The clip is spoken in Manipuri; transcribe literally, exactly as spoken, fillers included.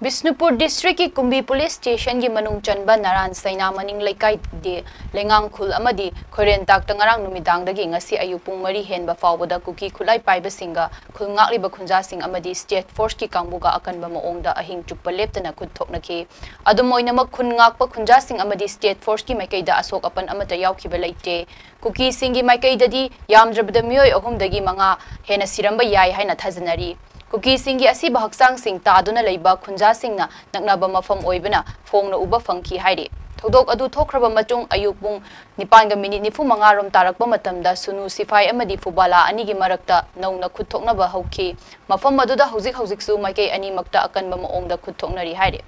ꯕꯤꯁꯅꯨꯄꯨꯔ ꯗꯤꯁꯇ꯭ꯔꯤꯛꯀꯤ ꯀꯨꯝꯕꯤ ꯄꯨꯂꯤꯁ ꯁ꯭ꯇꯦꯁꯟꯒꯤ ꯃꯅꯨꯡ ꯆꯟꯕ ꯅꯔꯥꯟ ꯁꯩꯅꯥ ꯃꯅꯤꯡ ꯂꯩꯀꯥꯏꯗꯤ ꯂꯩꯉꯥꯡ ꯈꯨꯜ ꯑꯃꯗꯤ ꯈꯣꯏꯔꯦꯟꯇꯥꯛꯇ ꯉꯔꯥꯡ ꯅꯨꯃꯤꯗꯥꯡꯗꯒꯤ ꯉꯁꯤ ꯑꯌꯨꯛ ꯄꯨꯡ ꯃꯔꯤ ꯍꯦꯟꯕ ꯐꯥꯎꯕꯗ ꯀꯨꯀꯤ ꯈꯨꯠꯂꯥꯏ ꯄꯥꯏꯕꯁꯤꯡꯒ ꯈꯨꯜ ꯉꯥꯛꯂꯤꯕ ꯈꯨꯟꯖꯥꯁꯤꯡ ꯑꯃꯗꯤ ꯁ꯭ꯇꯦꯠ ꯐꯣꯔꯁꯀꯤ ꯀꯥꯡꯕꯨꯒ ꯑꯀꯟꯕ ꯃꯑꯣꯡꯗ ꯑꯍꯤꯡ ꯆꯨꯞꯄ ꯂꯦꯞꯇꯅ ꯈꯨꯠ ꯊꯣꯛꯅꯈꯤ꯫ ꯑꯗꯨꯝ ꯑꯣꯏꯅꯃꯛ, ꯈꯨꯟ ꯉꯥꯛꯄ ꯈꯨꯟꯖꯥꯁꯤꯡ ꯑꯃꯗꯤ ꯁ꯭ꯇꯦꯠ ꯐꯣꯔꯁꯀꯤ ꯃꯥꯏꯀꯩꯗ ꯑꯁꯣꯛ ꯑꯄꯟ ꯑꯃꯠꯇ ꯌꯥꯎꯈꯤꯕ ꯂꯩꯇꯦ꯫ ꯀꯨꯀꯤꯁꯤꯡꯒꯤ ꯃꯥꯏꯀꯩꯗꯗꯤ ꯌꯥꯝꯗ꯭ꯔꯕꯗ ꯃꯤꯑꯣꯏ ꯑꯍꯨꯝꯗꯒꯤ ꯃꯉꯥ ꯍꯦꯟꯅ ꯁꯤꯔꯝꯕ ꯌꯥꯏ ꯍꯥꯏꯅ ꯊꯥꯖꯅꯔꯤ꯫ ꯀꯨꯀꯤꯁꯤꯡꯒꯤ ꯑꯁꯤꯕ ꯍꯛꯆꯥꯡꯁꯤꯡ ꯇꯥꯗꯨꯅ ꯂꯩꯕ ꯈꯨꯟꯖꯥꯁꯤꯡꯅ ꯅꯛꯅꯕ ꯃꯐꯝ ꯑꯣꯏꯕꯅ ꯐꯣꯡꯅ ꯎꯕ ꯐꯪꯈꯤ ꯍꯥꯏꯔꯤ꯫ ꯊꯧꯗꯣꯛ ꯑꯗꯨ ꯊꯣꯛꯈ꯭ꯔꯕ ꯃꯇꯨꯡ ꯑꯌꯨꯛ ꯄꯨꯡ ꯅꯤꯄꯥꯟꯒ ꯃꯤꯅꯤꯠ ꯅꯤꯐꯨ ꯃꯉꯥ ꯔꯣꯝ ꯇꯥꯔꯛꯄ ꯃꯇꯝꯗ ꯁꯨꯅꯨ ꯁꯤꯐꯥꯏ ꯑꯃꯗꯤ ꯐꯨꯕꯥꯂꯥ ꯑꯅꯤꯒꯤ ꯃꯔꯛꯇ ꯅꯧꯅ ꯈꯨꯠ ꯊꯣꯛꯅꯕ ꯍꯧꯈꯤ꯫ ꯃꯐꯝ ꯑꯗꯨꯗ ꯍꯧꯖꯤꯛ ꯍꯧꯖꯤꯛꯁꯨ ꯃꯥꯏꯀꯩ ꯑꯅꯤꯃꯛꯇ ꯑꯀꯟꯕ ꯃꯑꯣꯡꯗ ꯈꯨꯠ ꯊꯣꯛꯅꯔꯤ ꯍꯥꯏꯔꯤ꯫